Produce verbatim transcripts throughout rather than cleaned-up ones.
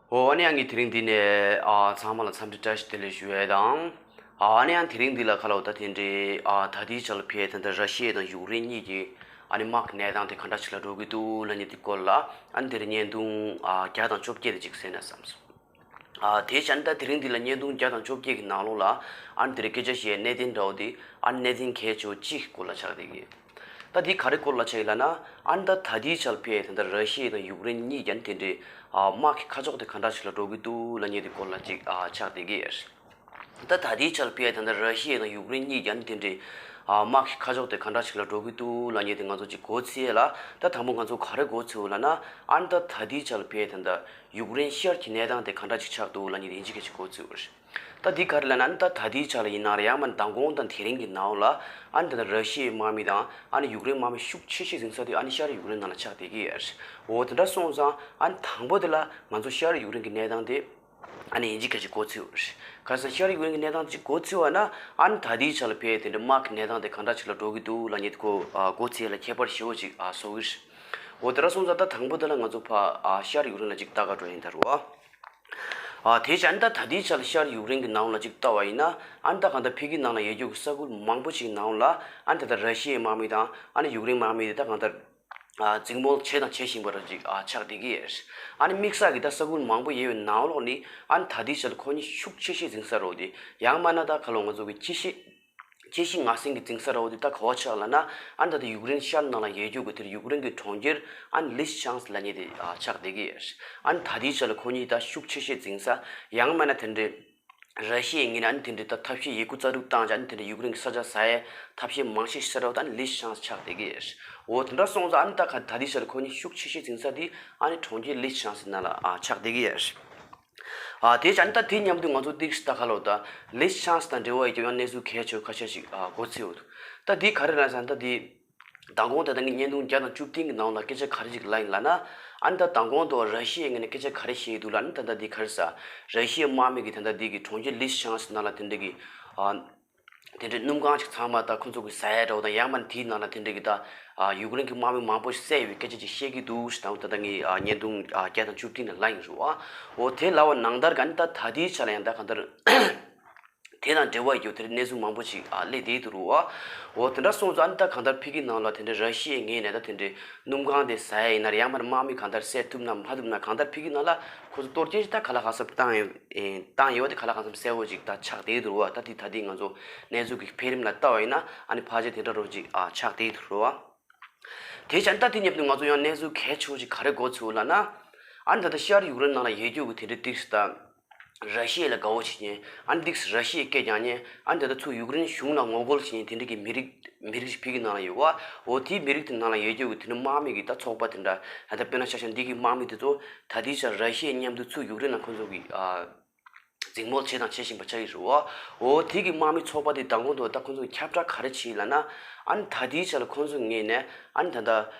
ཨོ་ཨ་ནི་ཡང་ངས་དེ་རིང་འདི་ནས་ཨ་ཚང་མ་ལ་འཚམས་འདྲི་བཀྲ་ཤིས་བདེ་ལེགས་ཞུ་ཡས་དང་། ཨ་ཨ་ནི་ཡང་དེ་རིང་འདི་ལ་ཁ་ལོ་ད་དེ་འདྲའི་ཨ་ད་ལྟའི་ཆ་ལ་ཕེ་ད་ལྟ་ར་ཤི་ཡ་དང་ཡུཀ་རེན་གཉིས་ཀྱི་ཨ་ནི་དམག་གི་གནས་སྟངས་དེ་ག་འདྲ་ཞིག་ལ་འགྲོ་གི་འདུག་ལབ་མཁན་དེ་སྐོར་ལ་ཨ་ནི་དེ་རིང་བརྙན་ཐུང་ཨ་བརྒྱ་དང་བཅོ་བརྒྱད་དེ་ཅིག་གསན་ན་བསམ་སོང་། ཨ་དེ་བྱས་ན་ད་དེ་རིང་འདི་ལ་བརྙན་ཐུང་བརྒྱ་དང་བཅོ་བརྒྱད་ཀྱི་ནང་ལོགས་ལ་ཨ་ནི་དེ་རིང་སྐད་ཆ་བཤད་གནད་དོན་འདྲ་བོ་དེ་ཨ་ནི་གནད་དོན་གལ་ཆེ་བོ་གཅིག་སྐོར་ལ་ཆགས་བསྡད་ཀྱི་ཡོད། ད་འདི་ག་རེ་སྐོར་ལ་ཆགས་ཡིན་ལབ་ན། ཨ་ནི་ད་ད་ལྟའི་ཆར་ཕེ་ད་ལྟ་ར་ཤི་ཡ་དང་ཡུཀ་རེན་གཉིས་ཀྱི་ཨ་ནི་དེ་འདྲའི་ཨ་དམག་གི་ཁ་ཕྱོགས་དེ་ག་འདྲ་ཞིག་ལ་འགྲོ་གི་འདུག་ལབ་མཁན་དེ་སྐོར་ལ་ཅིག་ཨ་ཆགས་བསྡད་ཀྱི་ཡོད། ད་ད་ལྟའི་ཆར་ཕེ་ད་ལྟ་ར་ཤི་ཡ་དང་ཡུཀ་རེན་གཉིས་ཀྱི་ཨ་ནི་དེ་འདྲའི་ཨ་དམག་གི་ཁ་ཕྱོགས་དེ་ག་འདྲ་ཞིག་ལ་འགྲོ་གི་འདུག་ལབ་མཁན་དེ་ང་ཚོ་ཅིག་གོ་ཚེ་ལ། ད་དང་པོ་ང་ཚོ་ག་རེ་གོ་ཚེ་ལབ་ན། ཨ་ནི་ད་ད་ལྟའི་ཆར་ཕེ་ད་ལྟ་ཡུཀ་རེན་ཤར་གྱི་གནས་སྟངས་དེ་ག་འདྲ་ཅིག་ཆགས་འདུག་ལབ་མཁན་དེ་ཡིན་གཅིག་མིན་གཅིག་གོ་ཚེ་རེད། ད་འདི་ག་རེ་ལབ་ན། ད་ད་ལྟའི་ཆ་ལ་ཡིན་ན་རེད། ཡང་མ་མདང་དགོང་དང་དེ་རིང་གི་ནང་ལ་ཨ་ནི་ད་ལྟ་ར་ཤི་ཡའི་དམག་མི་དང་ཨ་ནི་ཡུཀ་རེན་དམག་མི་ཤུགས་ཆེ་ཤོས་འཛིང་ས་དེ་ཨ་ནི་ཤར་ཡུཀ་རེན་ནང་ལ་ཆགས་བསྡད་ཀྱི་ཡོད་རེད། འོ་དེ་འདྲ་སོང་ཙང་ཨ་ནི་དང་པོ་དེ་ལ་ང་ཚོ་ཤར་ཡུཀ་རེན་གྱི་གནས་སྟངས་དེ་ཨ་ནི་ཡིན་གཅིག་མིན་གཅིག་གོ་ཚེ་ཡོད་རེད། ག་རེ་ཟེར་ན་ཤར་ཡུཀ་རེན་གྱི་གནས་སྟངས་ཅིག་གོ་ཚེ་བ་ན། ཨ་ནི་ད་ལྟའི་ཆ་ལ་ཕེ་དེ་འདྲ་དམག་གི་གནས་སྟངས་དེ་ག་འདྲ་ཅིག་ལ་འགྲོ་གི་འདུག་ལབ་མཁན་དེ་ཁོ་ཨ་གོ་ཚེ་ལ་ཁྱད་པར་ཞེ་པོ་ཅིག་ཨ་བཟོ་གི་རེད། འོ་དེ་འདྲ་སོང་ཙང་ད་དང་པོ་དེ་ལ་ང་ཚོ་ཕ་ཨ་ཤར་ཡུཀ་རེན་ལ་ཅིག་ལྟ་ག་འགྲོ་ཡིན་ད་རེད་བ། ཨ་དེ་བྱས་ཨ་ནི་ད་ད་ལྟའི་ཆ་ལ་ཤར་ཡུཀ་རེན་གྱི་ནང་ལ་ཅིག་ལྟ་བ་ཡིན་ན། ཨ་ནི་ད་གང་ལྟར་ཕ་གིའི་ནང་ལ་ཡོད་རྒྱུ་གི་ས་ཁུལ་མང་པོ་ཅིག་ནང་ལ་ཨ་ནི་ད་ལྟ་ར་ཤི་ཡའི་དམག་མི་དང་ཨ་ནི་ཡུཀ་རེན་དམག་མི་དེ་ད་གང་ལྟར་ཨ་འཛིང་མོལ་བྱས་དང་བྱེད་བཞིན་པ་ར་ཅིག་ཨ་ཆགས་བསྡད་ཀྱི་ཡོད། ཨ་ནི་དམིགས་བསལ་གྱི་ད་ས་ཁུལ་མང་པོ་ཡོད་པའི་ནང་ལོགས་ནས་ཨ་ནི་ད་ལྟའི་ཆ་ལ་ཁོ་གཉིས་ཤུགས་ཆེ་ཤོས་འཛིང་ས་རོ་དེ། ཡང་མིན་ན་ད་ག་ལོ་ང་ཚོ་གི་ཅི་ཤེས། ཅི་ཤེས་ང་སེང་གི་འཛིང་ས་ར་བོ་དེ་ད་ག་བ་ཆགས་ལབ་ན། ཨ་ནི་ད་ལྟ་ཡུཀ་རེན་ཤར་ནང་ལ་ཡོད་རྒྱུ་གི་དེར་ཡུཀ་རེན་གྱི་གྲོང་ཁྱེར་ཨ་ནི་ལིས་ཆང་སི་ལབ་མཁན་དེ་ཨ་ཆགས་བསྡད་ཀྱི་ཡོད། ཨ་ནི་ད་ལྟའི་ཆ་ལ་ཁོ་གཉིས་ད་ཤུགས་ཆེ་ཤོས་འཛིང་ས། ཡང་མིན་ན་དེ་འདྲའི་ར་ཤི་ཡའི་ངོས་ནས་ཨ་ནི་དེ་འདྲའི་ད་ཐབས་ཤེས་ཡི་གུ་རྩལ་སྤྲུགས་བཏང་བྱས་ཨ་ནི་དེ་འདྲའི་ཡུཀ་རེན་གྱི་ས་ཆ་ཟ་ཡའི་ཐབས་ཤེས་མང་ཤོས་ཤིག་ས་ར་བོ་ད་ཨ་ནི་ལིས་ཆང་སི་ཆགས་བསྡད་ཀྱི་ཡོད། འོ་དེ་འདྲ་སོང་ཙང་ཨ་ནི་ད་ག་ད་ལྟའི་ཆ་ལ་ཁོ་གཉིས་ཤུགས་ཆེ་ཤོས་འཛིང་ས་དེ་ཨ་ནི་གྲོང་ཁྱེར་ལིས་ཆང་སི་ནང་ལ་ཨ་ཆགས་བསྡད་ཀྱི་ཡོད། ཨ་དེ་བྱས་ཨ་ནི་ད་དེ་མཉམ་དུ་ང་ཚོ་ཏིག་ཙམ་ད་ག་ལོ་ད་ལིས་ཆང་སི་དང་འབྲེལ་བ་ཡོད་རྒྱུ་ཡང་གནས་ཚུལ་གལ་ཆེ་བོ་ཁ་ཤས་ཤིག་ཨ་གོ་ཚེ་ཡོད། ད་དེ་ག་རེ་ལབ་ཟེར་ན། ད་དེ་མདང་དགོང་ད་ལྟ་ངས་བརྙན་ཐུང་བརྒྱ་དང་བཅུ་བདུན་གྱི་ནང་ལ་སྐད་ཆ་ག་རེ་ཞིག་ལབ་ཡིན་ལབ་ན། ཨ་ནི་ད་མདང་དགོང་དུ་ར་ཤི་ཡའི་ངོས་ནས་སྐད་ཆ་ག་རེ་བཤད་ཀྱི་འདུག་ལབ་ན། ད་ལྟ་འདི་ག་རེ་ཟེར། ར་ཤི་ཡའི་དམག་མི་གིས་ད་ལྟ་འདི་གི་གྲོང་ཁྱེར་ལིས་ཆང་སི་ནང་ལ་དེ་འདྲ་གི་ཨ་དེ་འདྲའི་སྣུམ་ཁང་ཞིག་ཚང་མ་ད་ཁོ་ཚོ་གི་ཟ་ཡ་འདྲ་བོ་དང་། ཡང་མིན་དེའི་ནང་ལ་དེ་འདྲ་གི་ད་ཨ་ཡུཀ་རེན་གྱི་དམག་མི་མང་པོ་ཞིག་བསད་ཡོད་པའི་སྐད་ཆ་ཅིག་བཤད་ཀྱི་འདུག་ཞེས་དང་། ད་ལྟ་ངས་ཨ་བརྙན་ཐུང་ཨ་བརྒྱ་དང་བཅུ་བདུན་ནང་ལབ་ཡིན་རུང་། ཨ་འོ་དེ་ལབ་པ་ནང་ལྟར་ག་ནི་ད་ད་ལྟའི་ཆ་ལ་ཡང་ད་གང་ལྟར། དེ་དང་འབྲེལ་བ་ཡོད་དེར་གནས་ཚུལ་མང་པོ་ཞིག་ཨ་སླེབས་བསྡད་འདུག་རུང་། འོ་དེ་འདྲ་སོང་ཙང་ཨ་ནི་ད་གང་ལྟར་ཕ་གི་ནང་ལ་དེ་འདྲའི་ར་ཤི་ཡའི་ངོས་ནས་ད་དེ་འདྲའི་སྣུམ་ཁང་དེ་ཟ་ཡ་ཡིན་ན་རེད། ཡང་མིན་དམག་མི་གང་ལྟར་བསད་ཐུབ་ན་མ་ཐུབ་ན། གང་ལྟར་ཕ་གི་ནང་ལ་ཁོ་ཚོ་གཏོར་སྐྱོན་ཞིག་ད་ག་ལ་གང་འཚམ་བཏང་ཡོད་བཏང་ཡོད་པ་དེ་ག་ལ་གང་འཚམ་གསལ་བོ་ཞིག་ད་ཆགས་བསྡད་འདུག་རུང་། ད་དེ་ད་དེ་ང་ཚོ་གནས་ཚུལ་གྱི་འཕེལ་རིམ་ལ་ལྟ་བ་ཡིན་ན་ཨ་ནི་ཕལ་ཆེར་དེ་འདྲ་རོ་ཅིག་ཨ་ཆགས་བསྡད་འདུག་རུང་། དེ་བྱས་ད་དེ་མཉམ་དུ་ང་ཚོ་ཡང་གནས་ཚུལ་གལ་ཆེ་བོ་ཞིག་ག་རེ་གོ་ཚུལ་ལབ་ན། ཨ་ནི་ད་ལྟ་ཤར་ཡུཀ་རེན་ནང་ལ་ཡོད་རྒྱུ་གི་དེ་འདྲའི་ཏིག་ཙམ་ད་ར་ཤི་ཡ་ལ་དགའ་བོ་བྱེད་མཁན། ཨ་ནི་ཏིག་ཙམ་ར་ཤི་ཡའི་སྐད་རྒྱག་མཁན། ཨ་ནི་ད་ལྟ་ཚུར་ཡུཀ་རེན་གཞུང་ལ་ངོ་རྒོལ་བྱེད་མཁན་དེ་འདྲ་གི་མི་རིགས་མི་རིགས་ཤིག་ཕ་གི་ནང་ལ་ཡོད་པ། འོ་དེའི་མི་རིགས་དེ་ནང་ལ་ཡོད་རྒྱུ་གི་དེ་འདྲ་དམག་མི་གི་ད་ཚོགས་པ་དེ་འདྲ། ད་ལྟ་དཔེར་ན་ཆ་བཞག་འདི་གི་དམག་མི་དེ་ཚོ་ད་ལྟའི་ཆར་ར་ཤི་ཡའི་མཉམ་དུ་ཚུར་ཡུཀ་རེན་ལ་ཁོ་ཚོ་གི་ཨ་འཛིང་མོལ་བྱེད་དང་བྱེད་བཞིན་པ་ཆགས་ཀྱི་རེད་བ། འོ་དེ་གི་དམག་མི་ཚོགས་པ་དེ་མདང་དགོང་དུ་ད་ཁོ་ཚོ་གི་ཁྱབ་བསྒྲགས་ག་རེ་བྱས་ལབ་ན། ཨ་ནི་ད་ལྟའི་ཆ་ལ་ཁོ་ཚོ་ངོས་ནས་ཨ་ནི་ད་ལྟ་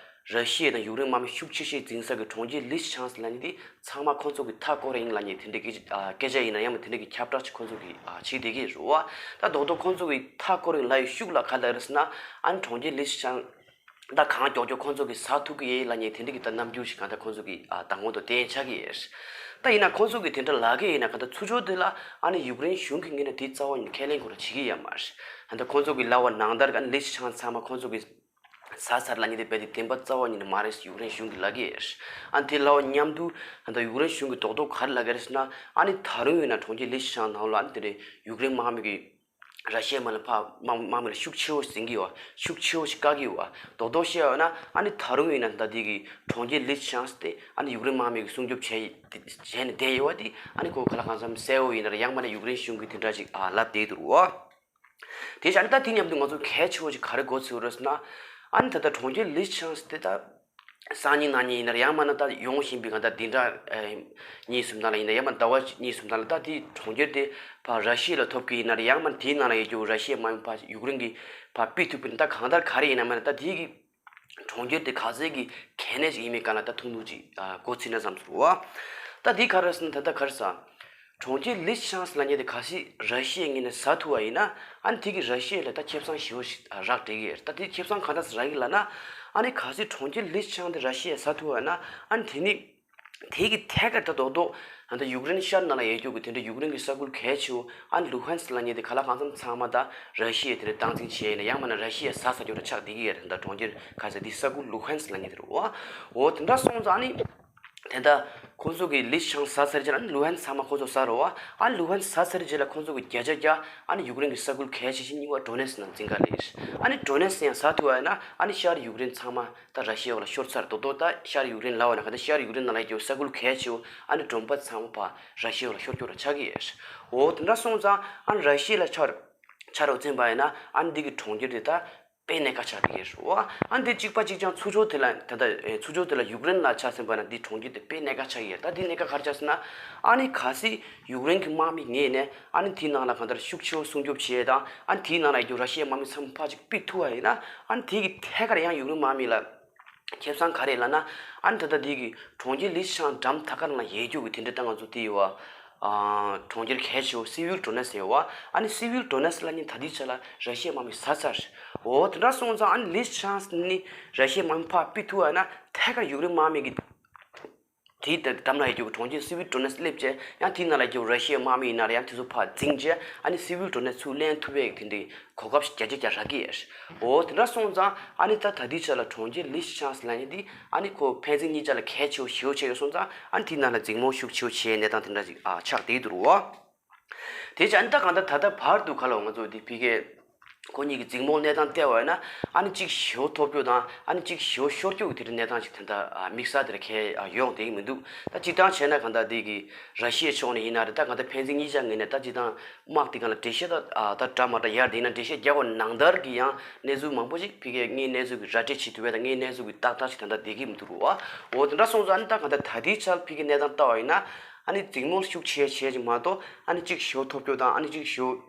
ར་ཤི་ཡ་དང་ཡུཀ་རེན་དམག་མི་ཤུགས་ཆེ་ཤོས་འཛིང་ས་གི་གྲོང་ཁྱེར་ལིས་ཆང་སི་ལབ་མཁན་དེ་ཚང་མ་ཁོ་ཚོ་གི་མཐའ་བསྐོར་ཡིན་ལབ་མཁན་དེ་འདྲ་གི་ཨ་སྐད་ཆ་ཡིན་ན་ཡང་མིན་དེ་འདྲ་གི་ཁྱབ་བསྒྲགས་ཅིག་ཁོ་ཚོ་གི་ཨ་བྱེད་བསྡད་ཀྱི་རེད་བ། ད་རྡོག་རྡོག་ཁོ་ཚོ་གི་མཐའ་བསྐོར་ཡིན་ལབ་ཡའི་ཤུགས་ལ་ག་རེ་ལབ་རེད་ཟེར་ན། ཨ་ནི་གྲོང་ཁྱེར་ལིས་ཆང་ད་གང་མགྱོགས་མགྱོགས་ཁོ་ཚོ་གིས་ཟ་ཐུབ་ཀྱི་ཡོད་ལབ་མཁན་དེ་འདྲ་གི་ད་རྣམ་འགྱུར་ཞིག་གང་ལྟར་ཁོ་ཚོ་གི་ཨ་མདང་དགོང་དུ་བསྟན་ཆགས་ཀྱི་ཡོད། ད་ཡིན་ན་ཁོ་ཚོ་གིས་དེ་འདྲ་ལབ་ཀྱི་ཡིན་ན། གང་ལྟར་ཚུར་ཕྱོགས་དེ་ལ་ཨ་ནི་ཡུཀ་རེན་གཞུང་གི་ངོས་ནས་དེ་རྩ་བ་ཉིད་ནས་ཁས་ལེན་ཁོ་རང་བྱེད་ཀྱི་ཡོད་མ་རེད། གང་ལྟར་ཁོ་ཚོ་གིས་ལབ་པ་ནང་ལྟར་ག་ནི་ལིས་ཆང་ཚང་མ་ཁོ་ཚོ་གིས་ཟ་ཚར་ལབ་མཁན་དེ་རྦད་དེ་བདེན་པ་རྩ་བ་ཉིད་ནས་མ་རེད་ཡུཀ་རེན་གཞུང་གིས་ལབ་ཀྱི་ཡོད། ཨ་ནི་དེ་ལབ་པ་མཉམ་དུ་གང་ལྟར་ཡུཀ་རེན་གཞུང་གིས་རྡོག་རྡོག་ག་རེ་ལབ་ཀྱི་རེད་ཟེར་ན། ཨ་ནི་ད་རུང་ཡིན་ན་གྲོང་ཁྱེར་ལིས་ཆང་ནང་ལ་ཨ་ནི་དེ་འདྲའི་ཡུཀ་རེན་དམག་མི་གིས་ར་ཤི་ཡའི་དམག་ལ་ཕར་དམག་དམག་མི་ལ་ཤུགས་ཆེ་བོ་ཟིན་གྱི་ཡོད། ཤུགས་ཆེ་བོ་ཞིག་བཀག་གི་ཡོད། རྡོག་རྡོག་བཤད་ཡོད་ན་ཨ་ནི་ད་རུང་ཡིན་ན་ད་འདི་གི་གྲོང་ཁྱེར་ལིས་ཆང་སི་དེ་ཨ་ནི་ཡུཀ་རེན་དམག་མི་གིས་སྲུང་སྐྱོབ་བྱས་བྱས་ནས་བསྡད་ཡོད་པ་དེ་ཨ་ནི་ཁོ་ག་ལ་གང་འཚམ་གསལ་བོ་ཡིན་ན་ར། ཡང་མིན་ན་ཡུཀ་རེན་གཞུང་གིས་དེ་འདྲ་ཞིག་ཨ་ལབ་བསྡད་འདུག་རུང་། དེ་བྱས་ན་ད་དེ་མཉམ་དུ་ང་ཚོ་གལ་ཆེ་བོ་ཞིག་ག་རེ་གོ་ཚུལ་རེད་ཟེར་ན། ཨ་ནི་ད་ལྟ་གྲོང་ཁྱེར་ལིས་ཆང་སི་དེ་ད་སང་ཉིན་གནངས་ཉིན་ཡིན་ན་ར། ཡང་མིན་ན་ད་ཡོང་བཞིན་པའི་གང་ལྟར་བདུན་ཕྲག་ཨ་གཉིས་གསུམ་ནང་ལ་ཡིན་ན། ཡང་མིན་ཟླ་བ་གཉིས་གསུམ་ནང་ལ་ད་དེ་གྲོང་ཁྱེར་དེ་ཕར་ར་ཤི་ཡ་ལ་ཐོབ་ཀྱི་ཡིན་ན་ར། ཡང་མིན་དེའི་ནང་ལ་ཡོད་རྒྱུ་ར་ཤི་ཡའི་དམག་མི་ཕར་ཡུཀ་རེན་གྱིས་ཕར་སྤེལ་ཐུབ་ཀྱི་ཡིན་ན། ད་གང་ལྟར་ག་རེ་ཡིན་ན་མིན་ན་ད་དེ་གི་གྲོང་ཁྱེར་དེ་ག་ཚད་ཀྱི་གལ་གནད་ཅིག་ཡིན་མིན་གང་ལ་ད་ཐུང་ཐུང་ཅིག་ཨ་གོ་ཚུལ་ན་བསམ་སོང་བ། ད་དེ་ག་རེ་ཟེར་ན་ད་ལྟ་ག་རེ་ཟེར། གྲོང་ཁྱེར་ལིས་ཆང་སི་ལབ་མཁན་དེ་གལ་སྲིད་ར་ཤི་ཡའི་ངོས་ནས་ཟ་ཐུབ་པ་ཡིན་ན། ཨ་ནི་དེ་གིས་ར་ཤི་ཡ་ལ་ད་ཁེ་བཟང་ཞེ་པོ་ཞིག་རག་བསྡད་ཀྱི་ཡོད། ད་དེ་ཁེ་བཟང་གང་འདྲ་ཞིག་རག་གི་ལབ་ན། ཨ་ནི་གལ་སྲིད་གྲོང་ཁྱེར་ལིས་ཆང་དེ་ར་ཤི་ཡས་ཟ་ཐུབ་པ་ཡིན་ན། ཨ་ནི་དེ་ནི་ དེ་གི་ཐད་ཀར་ད་རྡོག་རྡོག་ད་ལྟ་ཡུཀ་རེན་ཤར་ནང་ལ་ཡོད་རྒྱུ་གི་དེ་འདྲ་ཡུཀ་རེན་གི་ས་ཁུལ་གལ་ཆེ་བོ་ཨ་ནི་ལུ་ཧན་སི་ལབ་མཁན་དེ་ག་ལ་གང་འཚམ་ཚང་མ་ད་ར་ཤི་ཡས་དེ་འདྲ་སྟངས་འཛིན་བྱས་ཡིན་ན་ཡང་མིན་ན་ར་ཤི་ཡས་ཟ་ཟ་རྒྱུ་འདྲ་ཆགས་བསྡད་ཀྱི་ཡོད་རེད། ད་ལྟ་གྲོང་ཁྱེར་ག་ཚད་འདི་ས་ཁུལ་ལུ་ཧན་སི་ལབ་མཁན་དེ་རེད་བ། འོ་དེ་འདྲ་སོང་ཙང་ཨ་ནི། དེ་ལྟ། ཁོང་ཚོ་གིས་ལིས་ཆང་ཟ་ཚར་རྗེས་ལ་ལུ་ཧན་ཚང་མ་ཁོང་ཚོ་ཟ་རོ་བ། ཨ་ལུ་ཧན་ཟ་ཚར་རྗེས་ལ་ཁོང་ཚོ་གིས་བརྒྱ་ཆ་བརྒྱ་ཨ་ནི་ཡུཀ་རེན་གྱི་ས་ཁུལ་གལ་ཆེ་ཤོས་གཉིས་པ་ཌོ་ནེ་སི་ནང་འཛིན་ག་ལེ། ཨ་ནི་ཌོ་ནེ་སི་ཡང་ཟ་ཐུབ་པ་ཡིན་ན་ཨ་ནི་ཤར་ཡུཀ་རེན་ཚང་མ་ད་ར་ཤི་ཡ་བ་ལ་ཤོར་ཚར་རྡོག་རྡོག་ད་ཤར་ཡུཀ་རེན་ལབ་པ་ན་ག་ད་ཤར་ཡུཀ་རེན་ནང་ལ་ཡོད་ས་ཁུལ་གལ་ཆེ་བོ་ཨ་ནི་ཌོན་པཱས་ཚང་མ་ཕར་ར་ཤི་ཡ་བ་ལ་ཤོར་རྒྱུ་ར་ཆགས་ཀྱི་ཡོད། འོ་དེ་འདྲ་སོང་ཙང་ཨ་ནི་ར་ཤི་ཡ་ལ་ཆ་ཆ་རོགས་འཛིན་པ་ཡིན་ན་ཨ་ནི་འདི་གི་གྲོང་ཁྱེར་དེ་ད། དཔེ་གནད་འགག་ཆགས་བསྡད་ཀྱི་རེད་བ། ཨ་འདི་གཅིག་པ་གཅིག་རྐྱང་ཚུར་ཕྱོགས་དེ་ལ་ད་ལྟ་ཚུར་ཕྱོགས་དེ་ལ་ཡུཀ་རེན་ལ་ཆ་མཚོན་པ་ན་འདི་གྲོང་ཁྱེར་དེ་དཔེ་གནད་འགག་ཆགས་ཀྱི་ཡོད། ད་འདི་གནད་འགག་ག་རེ་ཆགས་ཟེར་ན། ཨ་ནི་གལ་སྲིད་ཡུཀ་རེན་གྱི་དམག་མི་ངེས་ནས་ཨ་ནི་དེའི་ནང་ལ་གང་ལྟར་ཤུགས་ཆེ་བོ་སྲུང་སྐྱོབ་བྱས་དང་ཨ་ནི་དེའི་ནང་ལ་ཡོད་རྒྱུ་ར་ཤི་ཡའི་དམག་མི་ཚང་མ་ཕར་ཅིག་ཕུད་ཐུབ་པ་ཡིན་ན་ཨ་ནི་དེ་གི་ཐད་ཀར་ཡང་ཡུཀ་རེན་དམག་མི་ལ་ཁེ་བཟང་ག་རེ་ལབ་ན། ཨ་ནི་ད་ལྟ་འདི་གི་གྲོང་ཁྱེར་ལིས་ཆང་འགྲམ་ཐག་ཁ་ནང་ལ་ཡོད་རྒྱུ་གི་དེ་འདྲ་ད་ང་ཚོ་དེ་ཡོད་བ། གྲོང་ཁྱེར་གལ་ཆེ་བོ་སི་ཝིལ་ཌོ་ནེ་སི་ཡོད་བ། ཨ་ནི་སི་ཝིལ་ཌོ་ནེ་སི་ལབ་མཁན་ད་ལྟའི་ཆ་ལ་ར་ཤི་ཡའི་དམག་མིས་ཟ་ཚར། འོ་དེ་འདྲ་སོང་ཙང་ཨ་ནི་ལིས་ཆང་ནི་ར་ཤི་ཡའི་དམག་མི་ཕར་ཕུད་ཐུབ་པ་ན་ཐད་ཀར་ཡུཀ་རེན་དམག་མི་གི་དེའི་འགྲམ་ལ་ཡོད་རྒྱུ་གི་གྲོང་ཁྱེར་སི་ཝིལ་ཌོ་ནེ་སི་སླེབས་བྱས་ཡང་དེའི་ནང་ལ་ཡོད་རྒྱུ་ར་ཤི་ཡའི་དམག་མི་ཡིན་ན་ར་ཡང་དེ་ཚོ་ཕར་འཛིང་བྱས་ཨ་ནི་སི་ཝིལ་ཌོ་ནེ་སི་ཚུར་ལེན་ཐུབ་པའི་དེ་འདྲའི་གོ་སྐབས་བརྒྱ་ཆ་བརྒྱ་རག་གི་ཡོད། འོ་དེ་འདྲ་སོང་ཙང་ཨ་ནི་ད་ད་ལྟའི་ཆ་ལ་གྲོང་ཁྱེར་ལིས་ཆང་ལབ་མཁན་འདི་ཨ་ནི་ཁོ་ཕན་ཚུན་གཉིས་ཆ་ལ་གལ་ཆེ་བོ་ཞེ་པོ་ཆགས་ཡོད་སོང་ཙང་ཨ་ནི་དེའི་ནང་ལ་འཛིང་མོ་ཤུགས་ཆེ་བོ་བྱས་གནས་སྟངས་དེ་འདྲ་ཞིག་ཨ་ཆགས་བསྡད་འདུག་རོ། དེ་བྱས་ཨ་ནི་ད་གང་ལྟར་ད་ལྟ་བར་དུ་ག་ལ་ང་ཚོ་འདི་ཕ་གིའི་ཁོ་གཉིས་ཀྱི་འཛིང་མོ་གནས་སྟངས་བལྟས་པ་ཡིན་ན་ཨ་ནི་གཅིག་ཞེ་པོ་ཐོབ་རྒྱུ་དང་ཨ་ནི་གཅིག་ཞེ་པོ་ཤོར་རྒྱུ་གི་དེ་འདྲ་གནས་སྟངས་ཤིག་དེ་འདྲ་དམིགས་བསལ་དེ་འདྲ་གང་ཡང་ཡོང་བསྡད་ཀྱི་མི་འདུག་ད་སྤྱིར་བཏང་བྱས་ན་གང་ལྟར་འདི་གི་ར་ཤི་ཡའི་ཕྱོགས་ནས་ཡིན་ན་རེད། ད་གང་ལྟར་ཕན་ཚུན་གཉིས་ཆ་ངོས་ནས་ད་སྤྱིར་བཏང་དམག་དེ་སྒང་ལ་འགྲེལ་བཤད་ད་ད་འདྲ་མ་འདྲ་ཡར་དེ་ན་འགྲེལ་བཤད་རྒྱག་པ་ནང་ལྟར་གྱི་ཡང་གནས་ཚུལ་མང་པོ་ཞིག་ཕ་གིའི་དངོས་གནས་ཚུལ་གྱི་ར་སྤྲོད་བྱེད་ཐུབ་པའི་ད་དངོས་གནས་ཚུལ་གྱི་ཏག་ཏག་ཞིག་ད་ལྟ་བསྡད་ཀྱི་མི་འདུག་རོ། འོ་དེ་འདྲ་སོང་ཙང་ཨ་ནི་ད་གང་ལྟར་ད་ལྟའི་ཆར་ཕ་གིའི་གནས་སྟངས་ལྟ་བ་ཡིན་ན་ཨ་ནི་འཛིང་མོ་ཤུགས་ཆེ་ཆེ་ཅིག་མ་གཏོགས་ཨ་ནི་གཅིག་ཞེ་པོ་ཐོབ་རྒྱུ་དང་ཨ་ནི་གཅིག་ཞེ་པོ་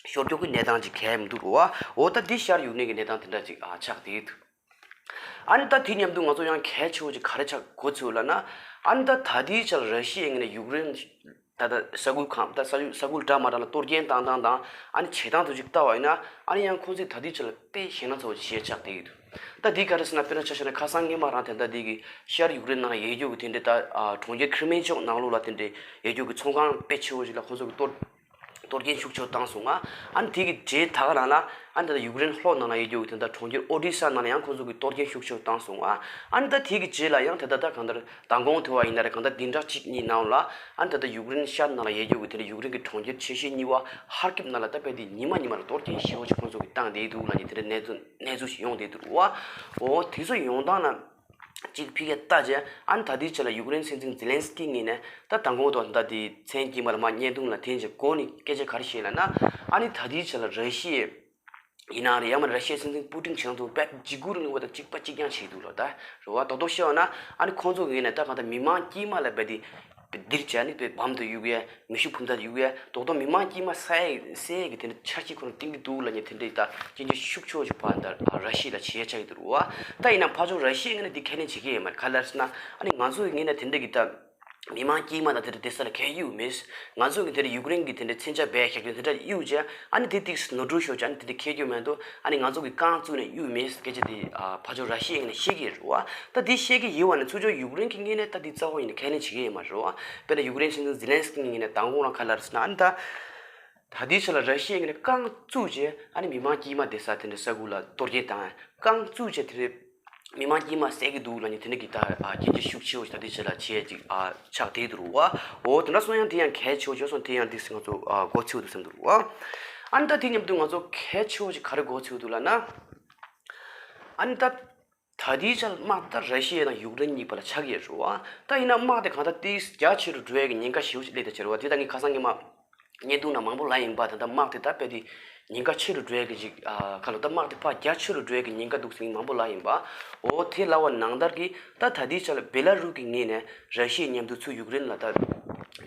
ཤོར་རྒྱུ་གི་གནས་སྟངས་ཅིག་གང་ཡང་མི་འདུག་རོ། འོ་ད་འདི་ཤར་ཡུཀ་རེན་གྱི་གནས་སྟངས་དེ་འདྲ་ཅིག་ཨ་ཆགས་བསྡད་འདུག་ཨ་ནི་ད་དེ་མཉམ་དུ་ང་ཚོ་ཡང་གལ་ཆེ་བོ་ཅིག་ག་རེ་ཆགས་འགོ་ཚུགས་ལབ་ན། ཨ་ནི་ད་ད་ལྟའི་ཆར་ར་ཤི་ཡའི་ངོས་ནས་ཡུཀ་རེན་ད་ལྟ་ས་ཁུལ་གང་ད་ས་ས་ཁུལ་འདྲ་མ་འདྲ་ལ་གཏོར་སྐྱོན་བཏང་སྟངས་དང་ཨ་ནི་བྱེད་སྟངས་དེ་ཅིག་ལྟ་བ་ཡིན་ན་ཨ་ནི་ཡང་ཁོང་ཚོས་ད་ལྟའི་ཆར་ལ་དཔེ་ཞེད་སྣང་ཚ་བོ་ཅིག་བྱས་ཆགས་བསྡད་ཀྱི་འདུག་ད་འདི་ག་རེ་ཟེར་ན་དཔེར་ན་ཆ་བཞག་ན་ཁ་སང་སྔོན་མ་རང་དེ་འདྲ་འདི་གི་ཤར་ཡུཀ་རེན་ནང་ལ་ཡོད་རྒྱུ་གི་དེ་འདྲའི་ད་གྲོང་ཁྱེར་ཁི་རི་མེ་ཡའི་ཕྱོགས་ནང་ལོགས་ལ་དེ་འདྲའི་ཡོད་རྒྱུ་གི་ཚོང་ཁང་དཔེ་ཆེ་བོ་ཞིག་ལ་ཁོང་ཚོ་གི་གཏོར་གཏོར་སྐྱོན་ཤུགས་ཆེ་བོ་བཏང་སོང་ང་། ཨ་ནི་དེ་གི་རྗེས་ད་ག་རང་ལ་ཨ་ནི་ད་ལྟ་ཡུཀ་རེན་ལྷོ་ནང་ལ་ཡོད་རྒྱུ་གི་དེ་འདྲ་གྲོང་ཁྱེར་ཨོ་ཌི་ས་ནང་ལ་ཡང་ཁོང་ཚོ་གི་གཏོར་སྐྱོན་ཤུགས་ཆེ་བོ་བཏང་སོང་ང་། ཨ་ནི་ད་དེ་གི་རྗེས་ལ་ཡང་དེ་ད་ད་གང་ལྟར་མདང་དགོང་དེ་བ་ཡིན་ན་རེད། གང་ལྟར་བདུན་ཕྲག་གཅིག་གཉིས་ནང་ལ་ཨ་ནི་ད་ལྟ་ཡུཀ་རེན་ཤར་ནང་ལ་ཡོད་རྒྱུ་གི་དེ་འདྲ་ཡུཀ་རེན་གི་གྲོང་ཁྱེར་ཆེ་ཤོས་གཉིས་པ་ཧར་ཀིབ་ནང་ལ་ད་དཔེ་དེ་ཉི་མ་ཉི་མ་ལ་གཏོར་སྐྱོན་ཞེ་བོ་ཅིག་ཁོང་ཚོ་གི་བཏང་བསྡད་འདུག་ལབ་མཁན་དེ་འདྲ་གནས་ཚུལ་གནས་ཚུལ་ཞིག་ཡོང་བསྡད་འདུག་རེད་བ། འོ་དེ་ཚོ་ཡོང་སྟངས་ལ། གཅིག་ཕ་གིར་ལྟ་བྱས་ཨ་ནི་ད་ལྟའི་ཆ་ལ་ཡུཀ་རེན་སྲིད་འཛིན་ཛེ་ལན་སི་ཀི་ངོས་ནས་ད་མདང་དགོང་དང་ད་ལྟའི་མཚན་དཀྱིལ་མ་ལ་མར་བརྙན་ཐུང་ལ་འཐེན་བྱས་གོ་ནས་སྐད་ཆ་ག་རེ་བཤད་ལབ་ན། ཨ་ནི་ད་ལྟའི་ཆ་ལ་ར་ཤི་ཡ་ཡིན་ན་རེད། ཡང་མིན་ར་ཤི་ཡའི་སྲིད་འཛིན་པུ་ཏིན་བྱེད་སྟངས་དེ་དཔེ་འཇིགས་སྐུལ་རིང་ལུགས་པ་དང་གཅིག་པ་གཅིག་རྐྱང་བྱས་འདུག་ལ། ད་རེད་བ། རྡོག་རྡོག་བཤད་པ་ན་ཨ་ནི་ཁོང་ཚོ་ངོས་ནས་ད་གང་ལྟར་མི་མང་དཀྱུས་མ་ལ་རྦད་དེ་འདིར་བྱས་ནས་དཔེ་བམ་དུ་གཡུག་ཡས། མེ་ཤུགས་འབུམ་ཐག་གཡུག་ཡས། རྡོག་རྡོག་མི་མང་དཀྱུས་མ་བསད་ཡས་བསད་ཡས་ཀྱི་དེ་འདྲ་འཆར་གཞི་ཁོ་རང་བཏིང་གི་འདུག་ལབ་མཁན་དེ་འདྲ་ཡི་ད་སྐྱོན་བརྗོད་ཤུགས་ཆེ་བོ་ཞིག་ཕར་ད་ར་ཤི་ཡ་ལ་བྱེད་ཡས་ཆགས་ཀྱི་འདུག་རེད་བ། ད་ཡིན་ན་ཕར་ཕྱོགས་ར་ཤི་ཡའི་ངོས་ནས་འདི་ཁས་ལེན་བྱེད་ཀྱི་ཡོད་མ་རེད། ག་རེ་ལབ་ཟེར་ན་ཨ་ནི་ང་ཚོ་ཡི་ངོས་ནས་དེ་འདྲ་གི་ད་མི་མང་དཀྱུས་མ་དང་དེ་འདྲ་བསྡད་ས་ལ་གང་ཡང་གཡུག་མེད། ང་ཚོ་གི་དེ་འདྲ་ཡུཀ་རེན་གི་དེ་འདྲ་མཚོན་ཆ་སྦས་བཞག་རྒྱུ་དེ་འདྲ་གཡུག་བྱས་ཨ་ནི་དེ་ཏིག་ནོར་འཁྲུལ་ཤོར་བྱས་ཨ་ནི་དེ་འདྲ་འཁྱེར་རྒྱུ་མེད་དོ། ཨ་ནི་ང་ཚོ་གི་རྐང་བཙུགས་ནས་གཡུག་མེད་སྐད་ཆ་དེ་ཨ་ཕར་ཕྱོགས་ར་ཤི་ཡའི་ངོས་ནས་བཤད་ཀྱི་ཡོད་རེད་བ། ད་དེ་བཤད་ཀྱི་ཡོད་པ་ནི་ཚུར་ཕྱོགས་ཡུཀ་རེན་གི་ངོས་ནས་ད་དེ་རྩ་བ་ཡིན་ནས་ཁས་ལེན་བྱེད་ཀྱི་ཡོད་མ་རེད་བ། དཔེར་ན་ཡུཀ་རེན་སྲིད་འཛིན་ཛེ་ལན་སི་ཀི་ངོས་ནས་མདང་དགོང་རང་ག་རེ་ལབ་ཟེར་ན་ཨ་ནི་ད། ད་ལྟའི་ཆ་ལ་ར་ཤི་ཡའི་ངོས་ནས་རྐང་བཙུགས་བྱས་ཨ་ནི་མི་མང་དཀྱུས་མ་བསྡད་ས་དེ་འདྲ་ས་ཁུལ་ལ་གཏོར་རྒོལ་བཏང་། རྐང་བཙུགས་བྱས་དེ་འདྲ་མི་མང་དཀྱུས་མ་བསད་ཀྱི་འདུག་ལབ་མཁན་དེ་འདྲ་གི་ད་ཨ་སྐྱོན་བརྗོད་ཤུགས་ཆེ་བོ་ཞིག་ད་ལྟའི་ཆ་ལ་བྱས་ཅིག་ཨ་ཆགས་བསྡད་འདུག་རེད་བ། འོ་དེ་འདྲ་སོང་ཡང་དེ་ཡང་གལ་ཆེ་བོ་བྱས་སོང་། དེ་ཡང་འདི་ང་ཚོ་ཨ་མགོ་ཚོས་འདུག་བསམ་འདུག་རེད་བ། ཨ་ནི་ད་དེ་མཉམ་དུ་ང་ཚོ་གལ་ཆེ་བོ་ཞིག་ག་རེ་མགོ་ཚོས་འདུག་ལབ་ན། ཨ་ནི་ད། ད་ལྟའི་ཆར་དམག་ད་ར་ཤི་ཡ་དང་ཡུཀ་རེན་གཉིས་བར་ལ་ཆགས་ཀྱི་ཡོད་རེད་བ། ད་ཡིན་ན་དམག་དེ་གང་ལྟར་ཏོག་ཙམ་རྒྱ་ཆེ་རུ་འགྲོ་ཡ་གི་ཉེན་ཁ་ཞེ་པོ་ཅིག་སླེབས་བསྡད་ཀྱི་རེད་བ། དེ་ད་ངས་ཁ་སང་ཉི་མ་བརྙན་ཐུང་ནང་མང་པོ་ལབ་ཡིན་པ། ད་ལྟ་དམག་དེ་ད་རྦད་དེ་ཉེན་ཁ་ཆེ་རུ་འགྲོ་ཡ་གི་ཅིག་ཨ་ག་ལ་ད་དམག་དེ་ཕར་རྒྱ་ཆེ་རུ་འགྲོ་ཡ་གི་ཉེན་ཁ་འདུག་ཟེར་མང་པོ་ལབ་ཡིན་པ། འོ་དེ་ལབ་པ་ནང་ལྟར་གྱི་ད་ད་ལྟའི་ཆར་ལ་བེ་ལ་རུ་གི་ངོས་ནས་ར་ཤི་ཡ་མཉམ་དུ་ཚུར་ཡུཀ་རེན་ལ་ད་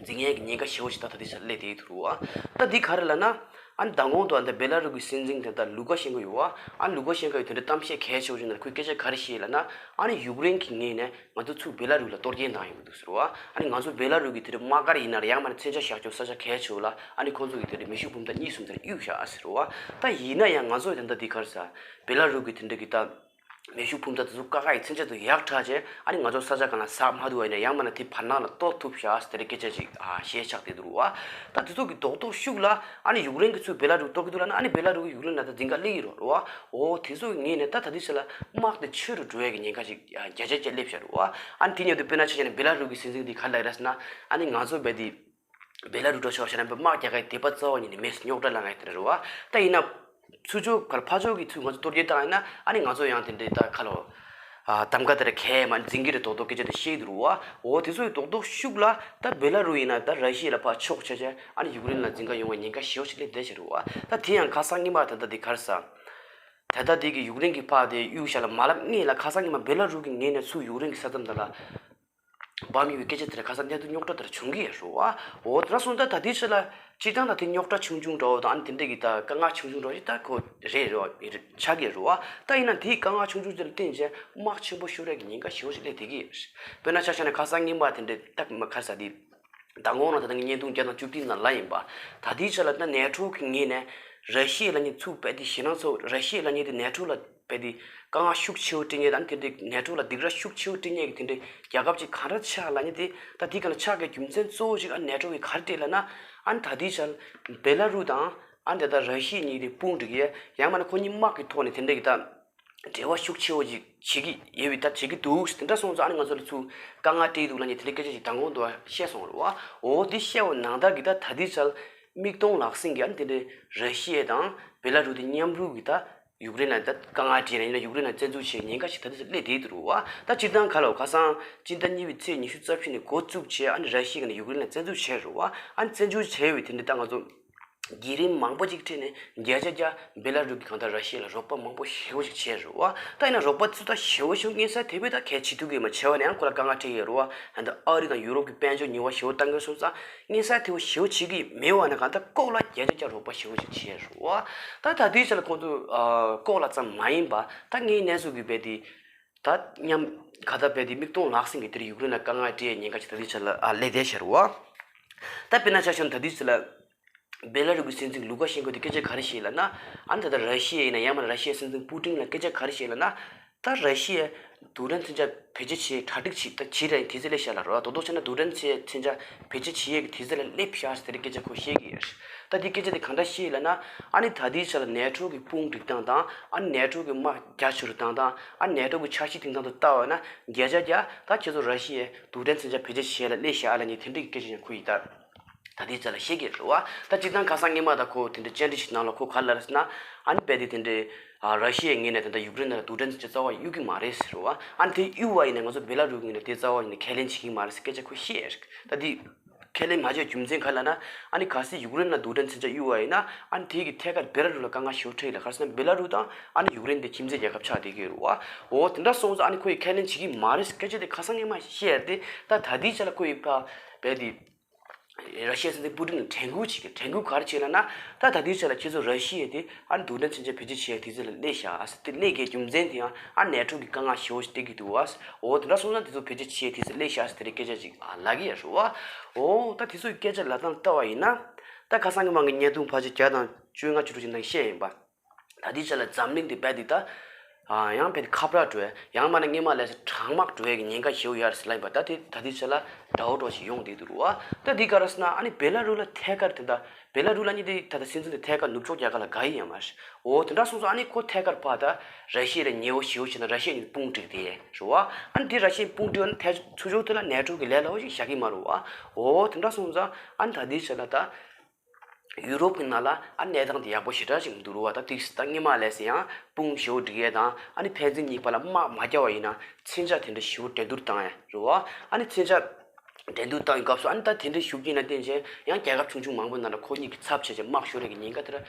འཛིང་ཡ་གི་ཉེན་ཁ་ཞེ་པོ་ཅིག་ད་ད་ལྟའི་ཆར་སླེབས་བསྡད་ཀྱི་འདུག་རེད་བ། ད་འདི་ག་རེ་ལབ་ན། ཨ་ནི་མདང་དགོང་དུ་ཨ་ནི་ད་བེ་ལ་རུ་གི་སྲིད་འཛིན་དེ་ད་ལུ་ཀ་ཤེན་ཀོ་ཡོད་བ། ཨ་ནི་ལུ་ཀ་ཤེན་ཀོ་ཡིས་དེ་འདྲའི་གཏམ་བཤད་གལ་ཆེ་བོ་ཞིག་ནང་ཁོས་སྐད་ཆ་ག་རེ་བཤད་ལབ་ན། ཨ་ནི་ཡུཀ་རེན་གྱི་ངོས་ནས་ང་ཚོ་ཚུར་བེ་ལ་རུ་ལ་གཏོར་སྐྱོན་བཏང་ཡོང་གི་འདུག་ཟེར་བ། ཨ་ནི་ང་ཚོ་བེ་ལ་རུ་གི་དེ་འདྲའི་དམག་སྒར་ཡིན་ན་རེད། ཡང་མིན་ན་མཚོན་ཆ་བཞག་ཆོག་ས་ཆ་གལ་ཆེ་བོ་ལ་ཨ་ནི་ཁོང་ཚོ་གིས་དེ་འདྲའི་མེ་ཤུགས་འབུམ་ཐག་གཉིས་གསུམ་དེ་འདྲ་གཡུགས་བཞག་ཟེར་བ། ད་ཡིན་ན་ཡང་ང་ཚོ་ད་ལྟ་འདི་ག་རེ་ཟ། བེ་ལ་རུ་གི་དེ་འདྲ་གི་ད། མེ་ཤུགས་འཕུར་མདའ་དེ་ཚོ་ཀ་ཁ་ཡི་མཚོན་ཆ་དེ་ཡག་དྲགས་བྱས། ཨ་ནི་ང་ཚོ་ས་ཆ་གང་ལ་ཟག་མ་ཐུབ་པ་ཡིན་ན་ཡང་མིན་ན་དེ་བར་སྣང་ལ་གཏོར་ཐུབ་ཤག་ཟེར་དེ་འདྲའི་སྐད་ཆ་ཅིག་ཨ་བཤད་ཆགས་བསྡད་འདུག་རུ་བ། ད་དེ་ཚོ་གི་རྡོག་རྡོག་ཤུགས་ལ་ཨ་ནི་ཡུཀ་རེན་གྱི་ཚུར་བེ་ལ་རུ་གཏོར་གི་འདུག་ལབ་ན། ཨ་ནི་བེ་ལ་རུ་གི་ཡུཀ་རེན་ལ་ད་འཛིང་ག་སླེབས་ཀྱི་རེད་རུ་བ། འོ་དེ་ཚོ་གི་ངོས་ནས་ད་ད་ལྟའི་ཆ་ལ་དམག་དེ་ཆེ་རུ་འགྲོ་ཡས་ཀྱི་ཉེན་ཁ་ཅིག་ཨ་བརྒྱ་ཆ་བརྒྱ་སླེབས་ཤག་རུ་བ། ཨ་ནི་དེ་མཉམ་དུ་དཔེར་ན་ཆ་བཞག་ན་བེ་ལ་རུ་གི་སྲིད་འཛིན་དེ་ག་རེ་ལབ་ཟེར་ན། ཨ་ནི་ང་ཚོ་བས་དེ་བེ་ལ་རུ་འགྲོ་ཆོག་ཤ་རན་པའི་དམག་རྒྱག་གི་དད་པ་རྩ་བ་ཉིད་ནས་མེད། རྙོག་དྲ་ལ་ངས་དེ་རེད་རུ་བ། ད་ཡིན་ན་ཚུར་ཕྱོགས་གར་ཕར་ཕྱོགས་ཀྱི་ཚུར་ང་ཚོ་གཏོར་རྒྱག་བཏང་ཡིན་ན། ཨ་ནི་ང་ཚོ་ཡང་དེ་འདྲའི་ད་ཁ་ལོ་ཨ་གདམ་ག་དེ་ར་གས་མ་འཛིང་གི་རེད། རྡོག་རྡོག་སྐད་ཆ་དེ་བཤད་ཀྱི་འདུག་རུ་བ། འོ་དེ་ཚོ་ཡི་རྡོག་རྡོག་ཤུགས་ལ་ད་བེ་ལ་རུ་ཡིན་ན་ད་ར་ཤི་ཡ་ལ་ཕར་ཕྱོགས་ཆ་ཆ། ཨ་ནི་ཡུཀ་རེན་ལ་འཛིང་ག་ཡོང་བའི་ཉེན་ཁ་ཞེ་པོ་ཞིག་སླེབས་བསྡད་ཤག་རུ་བ། ད་དེ་ཡང་ཁ་སང་ཉི་མ་ད་ལྟ་དེ་གར་ས་ད་ལྟ་དེ་གི་ཡུཀ་རེན་གྱི་ཕར་དེ་གཡུག་ཤག་ལ་མ་ལབ་སྔོན་ལ་ཁ་སང་ཉི་མ་བེ་ལ་རུ་གི་ངོས་ནས་ཚུར་ཡུཀ་རེན་གྱི་ས་མཚམས་དེ་ལ་འབབ་ཡོད་པའི་སྐད་ཆ་དེ་ལ་ཁ་སང་གནད་དུ་རྙོག་དྲ་དེ་འདྲ་བྱུང་གི་ཡོད་རེད་བ། འོ་དེ་འདྲ་སོང་ཙང་ད་ལྟའི་ཆ་ལ་སྤྱིར་བཏང་ད་དེ་རྙོག་དྲ་ཆུང་ཆུང་འདྲ་བོ་དང་། ཨ་ནི་དེ་འདྲ་གི་ད་དཀའ་ངལ་ཆུང་ཆུང་འདྲ་བོ་ཞིག་ད་ཁོ་རེད་རེད་བ། ཆགས་ཀྱི་རེད་བ། ད་ཡིན་ན་དེའི་དཀའ་ངལ་ཆུང་ཆུང་དེ་ལ་བརྟེན་བྱས་དམག་ཆེན་པོ་ཤོར་ཡས་ཀྱི་ཉེན་ཁ་ཞེ་པོ་ཞིག་སླེབས་བསྡད་ཀྱི་ཡོད་རེད། དཔེར་ན་ཆ་བཞག་ན་ཁ་སང་ཉིན་མ་དེ་འདྲ་ད་མ་ག་རེ་ཟ་དེ། མདང་དགོང་ལ་ད་ལྟ་ངས་བརྙན་ཐུང་བརྒྱ་དང་བཅུ་བདུན་ཙམ་ལབ་ཡིན་པ། ད་ལྟའི་ཆ་ལ་ད་ནེ་ཊོ་གི་ངོས་ནས་ར་ཤི་ཡ་ལབ་མཁན་ཚུར་རྦད་དེ་ཞེད་སྣང་ཚ་པོ། ར་ཤི་ཡ་ལབ་མཁན་དེ་ནེ་ཊོ་ལ་རྦད་དེ་དཀའ་ངལ་ཤུགས་ཆེ་བོ་སྤྲད་མཁན་དང་། དེ་འདྲའི་ནེ་ཊོ་ལ་སྡིགས་ར་ཤུགས་ཆེ་བོ་སྤྲད་མཁན་གྱི་དེ་འདྲའི་རྒྱལ་ཁབ་ཅིག་ག་འདྲ་ཆགས་ལབ་མཁན་དེ། ད་དེ་ག་ལ་ཆགས་དགོས་རྒྱུ་མཚན་གཙོ་བོ་ཞིག་ཨ་ནེ་ཊོ་གིས་ག་རེ་སྤྲད་ལབ་ན། ཨ་ནི་ད་ལྟའི་ཆ་ལ་བེ་ལ་རུ་དང་ཨ་ནི་ད་ལྟ་ར་ཤི་ཡ་གཉིས་དེ་དཔུང་སྒྲིག་ཡས། ཡང་མིན་ན་ཁོ་གཉིས་དམག་གི་ཐོག་ནས་དེ་འདྲའི་གི་ད་འབྲེལ་བ་ཤུགས་ཆེ་བོ་ཅིག་བྱེད་ཀྱི་ཡོད་པའི་ད་བྱེད་ཀྱི་འདུག། དེ་འདྲ་སོང་ཙང་ཨ་ནི་ང་ཚོ་ལ་ཚུར་དཀའ་ངལ་སྤྲད་འདུག་ལབ་མཁན་དེ་འདྲའི་སྐད་ཆ་ཅིག་མདང་དགོང་དུ་བཤད་སོང་རེད་བ། འོ་དེ་བཤད་པ་ནང་ལྟར་གྱི་ད་ད་ལྟའི་ཆ་ལ་མིག་མཐོང་ལག་ཟིན་གྱི་ཨ་ནི་དེ་འདྲའི་ར་ཤི་ཡ་དང་བེ་ལ་རུ་དེ་མཉམ་རུབ་ཀྱི་ད་ཡུཀ་རེན་ལ་ད་དཀའ་ངལ་སྤྲད་ན་ཡིན་ན། ཡུཀ་རེན་ལ་བཙན་འཛུལ་བྱེད་ཉེན་ཁ་ཞིག་ད་ལྟའི་ཆ་སླེབས་བསྡད་འདུག་རེད་བ། ད་སྤྱིར་བཏང་ག་ལ་ཁ་སང་སྤྱི་ཟླ་གཉིས་པའི་ཚེས་ཉི་ཤུ་རྩ་བཞི་ནས་འགོ་བཙུགས་བྱས། ཨ་ནི་ར་ཤི་ཡ་ནས་ཡུཀ་རེན་ལ་བཙན་འཛུལ་བྱས་རེད་བ། ཨ་ནི་བཙན་འཛུལ་བྱས་པའི་དེ་འདྲའི་ད་ང་ཚོ་བརྒྱུད་རིམ་མང་པོ་ཅིག་ཁྲིད་ནས་བརྒྱ་ཆ་བརྒྱ་བེ་ལ་རུ་གིས་གང་ལྟར་ར་ཤི་ཡ་ལ་རོགས་པ་མང་པོ་ཞེ་པོ་ཅིག་བྱས་རེད་བ། ད་ཡིན་ན་རོགས་པ་ཚུར་ད་ཞེ་པོ་ཞེ་པོ་སྔོན་སར་དེ་བས་ད་གལ་ཆེ་ཐུབ་ཀྱི་མ་བྱས་པ་ནས་ཡང་ཁོ་ལ་དཀའ་ངལ་འཕྲད་ཡོད་རེད་བ། ད་ལྟ་ཨ་རི་དང་ཡུ་རོབ་ཀྱི་དཔལ་འབྱོར་ཉེས་པ་ཞེ་པོ་གཏང་གི་སོང་ཙང་། སྔོན་སར་དེ་བས་ཞེ་པོ་བྱེད་ཀྱི་མེད་པ་ནས་གང་ལྟར་ལྐོག་ལ་བརྒྱ་ཆ་བརྒྱ་རོགས་པ་ཞེ་པོ་ཅིག་བྱས་རེད་བ། ད་ད་ལྟའི་ཆ་ལ་ཁོང་ཚོ་ཨ་ལྐོག་ལ་ཙམ་མ་ཡིན་པ། ད་ངའི་གནས་ཚུལ་གྱི་བས་དེ་ད་མཉམ་ག་ད་བས་དེ་མིག་མཐོང་ལག་ཟིན་གྱི་དེར་ཡུཀ་རེན་ལ་དཀའ་ངལ་སྤྲད་ཉེན་ཁ་ཅིག་ད་ལྟའི་ཆ་ལ་ཨ་སླེབས་བསྡད་ཤག་རེད་བ། ད་དཔེར་ན་ཆ་བཞག་ན་ད་ལྟའི་ཆ་ལ་བེ་ལ་རུ་གི་སྲིད་འཛིན་ལུ་ཀ་ཤེན་ཀོ་དེ་སྐད་ཆ་ག་རེ་བཤད་ལབ་ན། ཨ་ནི་ད་ལྟ་ར་ཤི་ཡ་ཡིན་ན་ཡང་མིན་ན་ར་ཤི་ཡའི་སྲིད་འཛིན་པུ་ཏིན་ལ་སྐད་ཆ་ག་རེ་བཤད་ལབ་ན། ད་ར་ཤི་ཡས་རྡུལ་ཕྲན་མཚོན་ཆ་བེད་སྤྱོད་བྱེད་གྲ་སྒྲིག་བྱེད་ད་བྱེད་རན་དུས་ཚོད་སླེབས་ཤག་ལབ་རེད་བ། རྡོག་རྡོག་བྱས་ན་རྡུལ་ཕྲན་མཚོན་ཆ་བེད་སྤྱོད་བྱེད་ཡས་ཀྱི་དུས་ཚོད་ལ་སླེབས་ཤག་ཟེར་དེ་སྐད་ཆ་ཁོ་བཤད་ཀྱི་ཡོད་རེད། ད་དེ་སྐད་ཆ་དེ་གང་འདྲ་བཤད་ལབ་ན། ཨ་ནི་ད་ལྟའི་ཆ་ལ་ནེ་ཊོ་གི་དཔུང་སྒྲིག་སྟངས་དང་། ཨ་ནི་ནེ་ཊོ་གི་དམག་རྒྱ་ཆེ་རུ་བཏང་སྟངས། ཨ་ནི་ནེ་ཊོ་གི་འཆར་གཞི་སྒྲིག་སྟངས་དེ་ལྟ་བ་ན་བརྒྱ་ཆ་བརྒྱ་ད་ཁྱེད་ཚོ་ར་ཤི་ཡས་རྡུལ་ཕྲན་མཚོན་ཆ་བེད་སྤྱོད་བྱེད་ཡས་ལ་སླེབས་ཤག་ལབ་མཁན་དེ་འདྲའི་སྐད་ཆ་ཡང་ཁོ་ཡིས་ད། ད་ལྟའི་ཆ་ལ་བཤད་ཀྱི་རེད་བ། ད་སྤྱིར་བཏང་ཁ་སང་སྔོན་མ་ད་ཁོ་དེ་འདྲའི་བཅར་འདྲི་ཞིག་ནང་ལ་ཁོ་ག་རེ་ལབ་ཟེར་ན། ཨ་ནི་རྦད་དེ་དེ་འདྲའི་ཨ་ར་ཤི་ཡའི་ངོས་ནས་ད་ལྟ་ཡུཀ་རེན་ནང་ལ་རྡུལ་ཕྲན་མཚོན་ཆ་རྩ་བ་གཡུག་གི་མ་རེད་ཟེར་བ། ཨ་ནི་དེ་གཡུག་པ་ཡིན་ན་ང་ཚོ་བེ་ལ་རུ་ངོས་ནས་དེ་རྩ་བ་ཡིན་ན་ཁས་ལེན་བྱེད་ཀྱི་མ་རེད་ཟེར་སྐད་ཆ་ཁོ་བཤད་ཡོད་རེད། ད་དེ་ཁས་ལེན་མ་བྱས་རྒྱུ་མཚན་ག་རེ་ལབ་ན། ཨ་ནི་གལ་སྲིད་ཡུཀ་རེན་ནང་རྡུལ་ཕྲན་མཚོན་ཆ་གཡུག་པ་ཡིན་ན། ཨ་ནི་དེ་གི་ཐད་ཀར་བེ་ལ་རུ་ལ་དཀའ་ངལ་ཞེ་པོ་འཕྲད་ཡོད་ལ། ག་རེ་ཟེར་ན་བེ་ལ་རུ་དང་ཨ་ནི་ཡུཀ་རེན་དེ་ཁྱིམ་མཚེས་རྒྱལ་ཁབ་ཆགས་བསྡད་ཀྱི་ཡོད་རེད་བ། འོ་དེ་འདྲ་སོང་ཙང་ཨ་ནི་ཁོ་ཡིས་ཁས་ལེན་བྱེད་ཀྱི་མ་རེད་ཟེར་སྐད་ཆ་དེ་ཁ་སང་སྔོན་མ་བཤད་ཡོད་རེད་དེ། ད་ད་ལྟའི་ཆ་ལ་ཁོ་ཡིས་ཕར་རྦད་དེ་ར་ཤི་ཡའི་སྲིད་འཛིན་པུ་ཏིན་ལ་དྲན་སྐུལ་བྱེད་ཀྱི། དྲན་སྐུལ་ག་རེ་བྱེད་ལབ་ན། ད་ད་ལྟའི་ཆ་ལ་ཁྱེད་ཚོ་ར་ཤི་ཡ་དེ་ཨ་ནི་རྡུལ་ཕྲན་མཚོན་ཆ་བེད་སྤྱོད་བྱེད་ཡའི་དུས་ཚོད་ལ་སླེབས་ཤག་ཟེར་དེ་སླེབས་དགོས་རྒྱུ་མཚན་དེ་ཡང་ཨ་ནི་ནེ་ཊོ་གི་དཀའ་ངལ་ཞེ་པོ་ཞིག་སྤྲད་ཀྱི་འདུག་བ། འོ་དེ་འདྲ་སོང་ཙང་དེ་ཚོ་བེད་སྤྱོད་བྱེད་ཡའི་དུས་ཚོད་སླེབས་ཤག་ཟེར་དེ་འདྲའི་སྐད་ཆ་ཅིག་ཨ་ལབ་ཀྱི་ཡོད་རེད་བ། འོ་ད་དེ་ཚོ་གི་སྐད་ཆ་ལབ་སྟངས་ལྟ་བ་ཡིན་ན། ད་ཁ་སང་གི་མང་གི་བརྙན་ཐུང་ཕལ་ཆེར་བརྒྱ་དང་བཅོ་ལྔ་བཅུ་དྲུག་ཅིག་ནང་བཤད་ཡིན་པ། ད་ལྟའི་ཆ་ལ་འཛམ་གླིང་འདི་རྦད་དེ་ད། ཨ་ཡང་རྦད་དེ་ཁ་བྲལ་འགྲོ་ཡ། ཡང་མིན་ན་སྔོན་མ་ལས་སུ་གྲང་དམག་འགྲོ་ཡ་གི་ཉེན་ཁ་ཞེ་པོ་ཡོད་རེད་ཟེར་ལབ་ཡིན་པ། ད་དེ་ད་ལྟའི་ཆ་ལ་དགྲ་བོ་འདྲ་ཞིག་ཡོང་བསྡད་འདུག་རེད་བ། ད་འདི་ག་རེ་ཟེར་ན། ཨ་ནི་བེ་ལ་རུ་ལ་ཐད་ཀར་དེ་འདྲ། བེ་ལ་རུ་ལབ་མཁན་དེ་ད་ལྟ་སྲིད་འཛིན་དེ་ཐད་ཀར་ནུབ་ཕྱོགས་རྒྱལ་ཁབ་ལ་དགའ་ཡི་ཡོད་མ་རེད། འོ་དེ་འདྲ་སོང་ཙང་ཨ་ནི་ཁོ་ཐད་ཀར་ཕར་ད་ར་ཤི་ཡ་ལ་ཉེ་བོ་ཞེ་པོ་བྱས་ན་ར་ཤི་ཡ་གཉིས་དཔུང་སྒྲིག་བསྡད་རེད་བ། ཨ་ནི་དེ་ར་ཤི་ཡ་དཔུང་སྒྲིག་པ་ནི་ཐད་ཚུར་ཕྱོགས་དེ་ལ་ནེ་ཊོ་གི་ལས་སླ་པོ་ཞིག་བཞག་གི་མ་རེད་བ། འོ་དེ་འདྲ་སོང་ཙང་ཨ་ནི་ད་ལྟའི་ཆ་ལ་ད། ཡུ་རོབ་ཀྱི་ནང་ལ་ཨ་གནས་སྟངས་དེ་ཡག་པོ་ཞེ་དྲག་ཅིག་མི་འདུག་རེད་བ། ད་ཏིག་ཙམ་ད་སྔོན་མ་ལས་ཟེར་ཡང་དཔུང་ཞེ་པོ་སྒྲིག་ཡས་དང་། ཨ་ནི་ཕན་ཚུན་གཉིས་བར་ལ་དམག་མ་རྒྱག་པ་ཡིན་ན་མཚོན་ཆ་དེ་འདྲ་ཞེ་པོ་འགྲན་བསྡུར་བཏང་ཡས་རེད་བ། ཨ་ནི་མཚོན་ཆ་འགྲན་བསྡུར་བཏང་བའི་སྐབས་སུ་ཨ་ནི་ད་དེ་འདྲ་ཞུགས་ཀྱིན་ན་བརྟེན་བྱས་ཡང་རྒྱལ་ཁབ་ཆུང་ཆུང་མང་པོའི་ནང་ལ་ཁོ་གཉིས་ཀྱི་ཚབ་བྱས་བྱས་དམག་ཤོར་ཡས་ཀྱི་ཉེན་ཁ་དེ་འདྲ་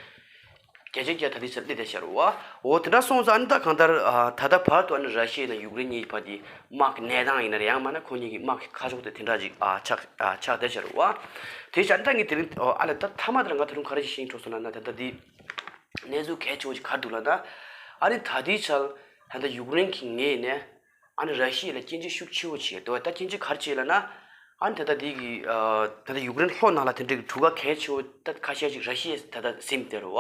བརྒྱ་ཆ་བརྒྱ་ད་ལྟའི་ཆར་སླེབས་བསྡད་ཤག་རེད་བ། འོ་དེ་འདྲ་སོང་ཙང་ཨ་ནི་ད་གང་ལྟར་ཨ་ད་ལྟ་བར་དུ་ཨ་ནི་ར་ཤི་ཡ་དང་ཡུཀ་རེན་གཉིས་ཀྱི་བར་དེ་དམག་གི་གནས་སྟངས་ཡིན་ན་རེད། ཡང་མིན་ན་ཁོ་གཉིས་ཀྱི་དམག་གི་ཁ་ཕྱོགས་དེ་དེ་འདྲ་ཅིག་ཨ་ཆགས་ཨ་ཆགས་བསྡད་ཤག་རེད་བ། དེ་བྱས་ད་ངས་དེ་རིང་ཨ་ལས་ད་མཐའ་མ་དེ་ལ་ང་ད་རུང་ག་རེ་ཞིག་ཤེས་འཕྲོག་སོང་ལབ་ན། ད་ལྟ་འདི་གནས་ཚུལ་གལ་ཆེ་བོ་ཅིག་ག་རེ་འདུག་ལབ་ན། ཨ་ནི་ད་ལྟའི་ཆར་ད་ལྟ་ཡུཀ་རེན་གྱི་ངོས་ནས་ཨ་ནི་ར་ཤི་ཡ་ལ་སྐྱོན་བརྗོད་ཤུགས་ཆེ་བོ་བྱས་འདུག། ད་སྐྱོན་བརྗོད་ག་རེ་བྱས་ལབ་ན། ཨ་ནི་ད་ལྟ་དེ་གི་ཨ་ད་ལྟ་ཡུཀ་རེན་ལྷོ་ནང་ལ་དེ་འདྲའི་གི་གྲུ་ཁ་གལ་ཆེ་བོ་ད་ཁ་ཤས་ཅིག་ར་ཤི་ཡའི་ད་ལྟ་ཟིན་བསྡད་རེད་བ།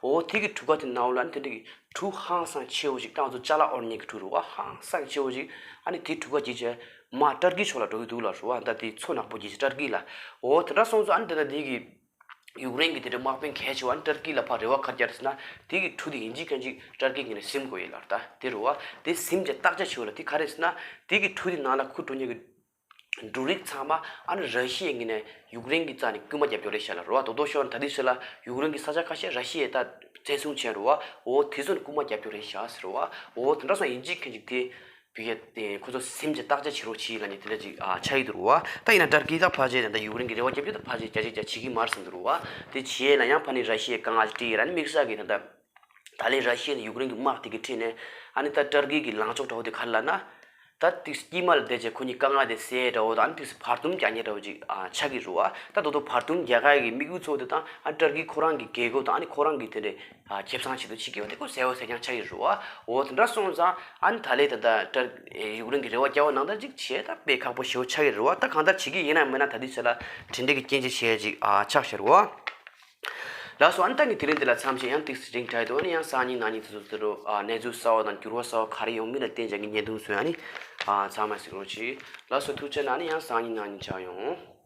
འོ་དེ་གི་གྲུ་ཁ་དེ་ནང་ལ་ཨ་ནི་དེ་འདྲའི་གི་གྲུ་ཧང་སང་ཆེ་བོ་ཞིག་ཏང་ཙུ་ཅ་ལག་དབོར་མཁན་གྱི་གྲུ་རེད་བ། ཧང་སང་ཆེ་བོ་ཞིག་ཨ་ནི་དེ་གྲུ་ཁ་བརྒྱུད་བྱས་མར་ཏར་ཀི་ཕྱོགས་ལ་འགྲོ་གི་འདུག་ལབ་རེད་བ། ད་དེ་མཚོ་ནག་པོ་བརྒྱུད་བྱས་ཏར་ཀི་ལ། འོ་དེ་འདྲ་སོང་ཙང་ཨ་ནི་ད་ལྟ་དེ་གི་ཡུཀ་རེན་གྱི་དེ་འདྲའི་དམག་དཔོན་གལ་ཆེ་བ་ཨ་ནི་ཏར་ཀི་ལ་ཕར་རེ་བ་ག་རེ་རྒྱག་རེད་ཟེར་ན། དེ་གི་གྲུ་དེ་ཡིན་གཅིག་མིན་གཅིག་ཏར་ཀི་གིས་ནས་ཟིན་དགོས་ཡིན་ལབ། ད་དེ་རེད་བ། དེ་ཟིན་བྱས་བརྟག་དཔྱད་བྱེད་དགོས་ལ། དེ་ག་རེ་ཟེར་ན་དེ་གི་གྲུ་དེ་ནང་ལ་འཁུར་འགྲོ་མཁན་གྱི་འབྲུ་རིགས་ཚང་མ་ཨ་ནི་ར་ཤི་ཡའི་ངོས་ནས་ཡུཀ་རེན་གྱི་རྩ་ནས་རྐུན་མ་རྒྱབ་སྐྱོར་རེད་ཤག་ལབ་རེད་བ། རྡོག་རྡོག་ཤོར་ན་ད་དུས་ཚོད་ལ་ཡུཀ་རེན་གྱི་ས་ཆ་ཁ་ཤས་ར་ཤི་ཡས་ད་བཙན་བཟུང་བྱས་རེད་བ། འོ་དེ་ཚོ་ནི་རྐུན་མ་རྒྱབ་སྐྱོར་རེད་ཤག་ཟེར་བ། འོ་དེ་འདྲ་སོང་ཡིན་གཅིག་མིན་གཅིག་དེ་བི་ཡ་དེ་ཁོ་ཚོ་ཟིན་བྱས་བརྟག་དཔྱད་བྱེད་རོགས་གྱིས་ལབ་ནས་དེ་འདྲ་ཅིག་ཨ་ཆགས་ཀྱི་འདུག་རེད་བ། ད་ཡིན་ན་ཏར་ཀི་ད་ཕལ་ཆེར་ད་ལྟ་ཡུཀ་རེན་གྱི་རེ་བ་རྒྱབ་རྒྱུ་ད་ཕལ་ཆེར་བརྒྱ་ཆ་བརྒྱ་བྱེད་ཀྱི་མ་རེད་བསམ་འདུག་རེད་བ། དེ་བྱས་ན་ཡང་ཕ་ནི་ར་ཤི་ཡའི་དཀའ་ངལ་ཅིག་འཕྲད་ཡོད་རེད། ཨ་ནི་དམིགས་བསལ་གྱི་ད་ལྟ་ད་ལན་ར་ཤི་ཡ་དང་ཡུཀ་རེན་གྱི་དམག་དེ་གི་འཕྲད་ནས་ཨ་ནི་ད་ཏར་ཀི་གི་ལངས་ཕྱོགས་འདྲ་བོ་དེ་ག་རེ་ལབ་ན། ད་ཏིག་དཀྱིལ་མ་ལ་བསྡད་བྱས་ཁོ་གཉིས་དཀའ་ངལ་དེ་སེལ་འདྲ་བོ་དང་ཨ་ནི་ཏིག་བར་འདུམ་རྒྱག་མཁན་འདྲ་བོ་ཅིག་ཨ་ཆགས་ཀྱི་རེད་བ། ད་དོ་དོ་བར་འདུམ་རྒྱག་ག་ཡི་དམིགས་ཡུལ་གཙོ་བོ་དེ་དང་ཨ་ཏར་ཀི་ཁོ་རང་གི་རྒྱལ་ཁབ་དང་ཨ་ནི་ཁོ་རང་གི་དེ་འདྲའི་ཨ་ཁེ་བཟང་ཆེད་དུ་བྱེད་ཀྱི་ཡོད་དེ་ཁོ་གསལ་བོ་གསལ་རྐྱང་ཆགས་ཀྱི་རེད་བ། འོ་དེ་འདྲ་སོང་ཙང་ཨ་ནི་ད་ལན་ད་ལྟ་ཏར་ཡུཀ་རེན་གྱི་རེ་བ་རྒྱག་པ་ནང་ལྟར་ཅིག་བྱས་ད་དཔེ་ཁག་པོ་ཞེ་པོ་ཆགས་ཀྱི་རེད་བ། ད་གང་ལྟར་བྱེད་ཀྱི་ཡིན་ན་མིན་ན་ད་དུས་ཚོད་ལ་དེ་འདྲའི་གི་རྐྱེན་ཆ་ཞེ་ཅིག་ཨ་ཆགས་བཞག་རེད་བ། ལགས་སོ། ཨ་ནི་ད་ངས་དེ་རིང་འདི་ལ་མཚམས་བཞག་ཡང་ཏོག་ཙམ་རིང་དྲགས་འདུག་ཨ་ནི་ཡང་སང་ཉིན་གནངས་ཉིན་དེ་ཚོ་དེ་རུ་ཨ་གནས་ཚུལ་གསར་བ་དང་འགྱུར་བ་གསར་བ་ག་རེ་ཡོང་མིན་ལ་བརྟེན་བྱས་ངས་བརྙན་ཐུང་བཟོས། ཨ་ནི་ཨ་ཚང་མ་གཟིགས་རོགས་གྱིས། ལགས་སོ། ཐུགས་རྗེ་གནང་། ཨ་ནི་ཡང་སང་ཉིན་གནངས་ཉིན་མཇལ་ཡོང་།